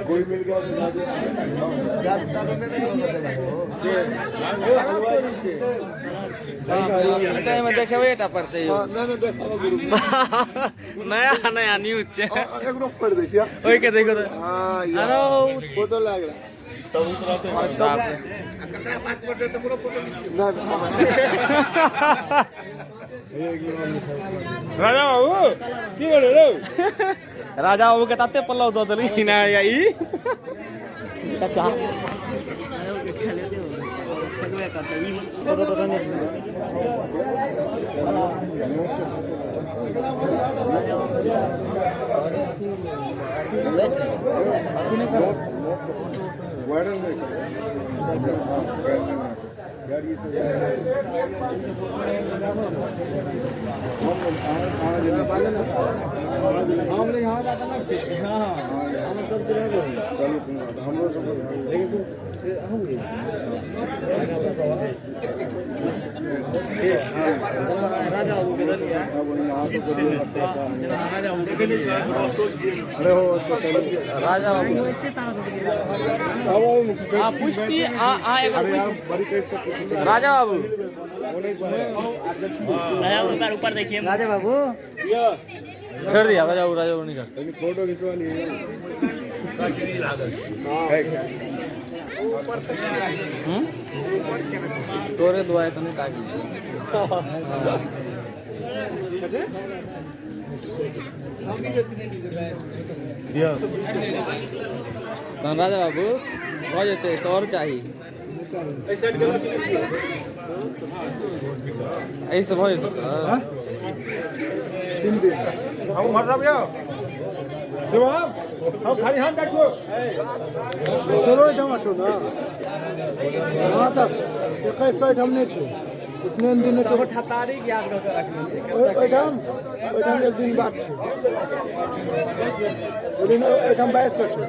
कोई मिल गया तो में देखेबे टा पड़तै यौ। नहीं नहीं देखाबो गुरु नया नया न्यूज छै। एक रोक कर दै छियै। ओइ के देखो त। हां अरे फोटो लागला सब उतराते सब ना राजा बाबू की बोले रे? राजा बाबू के ताते पल्लव दऽ देलखिन ना या ई चाचा वायरल नहीं करो यार ये सब राजा बाबू आ पुष्टि आ आ एगो राजा बाबू ऊपर देखिए राजा बाबू छोड़ दिया। राजा बाबू राजा बाबू नहीं करते। फोटो खिंचवा लिए। तोरे दुआए तनी ताकी तहन राजा बाबू भऽ जेतै और चाही एहिसँ भऽ जेतै तऽ 3 दिन हम भरब यौ हम खाली हम बैठो तोरो एहिठाम छौ ना। हाँ तक 21 का एहिठाम नहि छौ उतने दिन नहि छौ। तारीख याद कऽ के रखने छै। ओहिठाम ओहिठाम एक दिन बाद छौ। ओहि दिन एहिठाम 22 का छौ।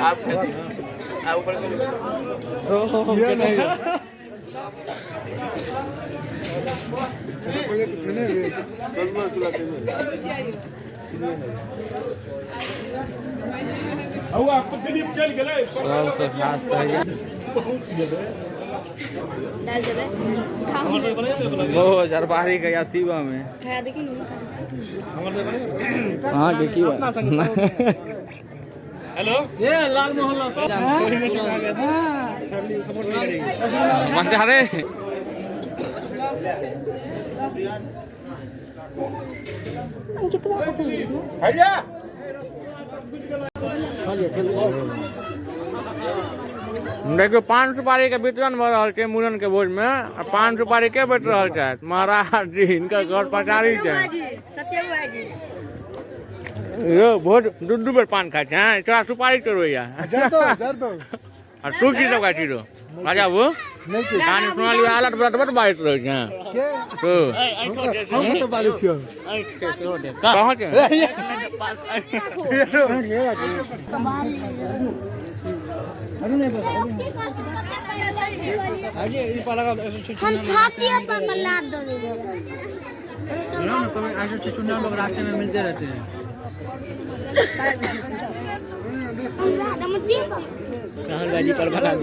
आप ऊपर ये नहीं सबसे खास तऽ डाल देबै। बहुत जरबारी गया शिवा में। हां देखिन। हाँ के की बात। हेलो ये लाल मोहल्ला मास्टर कितना पता है भैया। देखियौ पान सुपारी के वितरण भऽ रहल छै मूड़न के भोज में। आ पान सुपारी के बाँटि रहल छथि महाराज जी, हिनकर घर पचारी छै। सत्यम भाईजी यौ भोज दू दू बेर पान खाइ छै, तोरा सुपारी तोड़बैया। आ तू की सब खाइ छी रो राजा बाबू? कहानी सुनलियै हालत बलत बड बाजैत रहै छै तू। हम कतऽ बाजै छियौ? कहाँ छै? हम छाती पर लाद देबै। ना कभी ऐसे चुचुना लोग रास्ते में मिलते रहते हैं। हमरा सहन भाईजी पर बना दिया।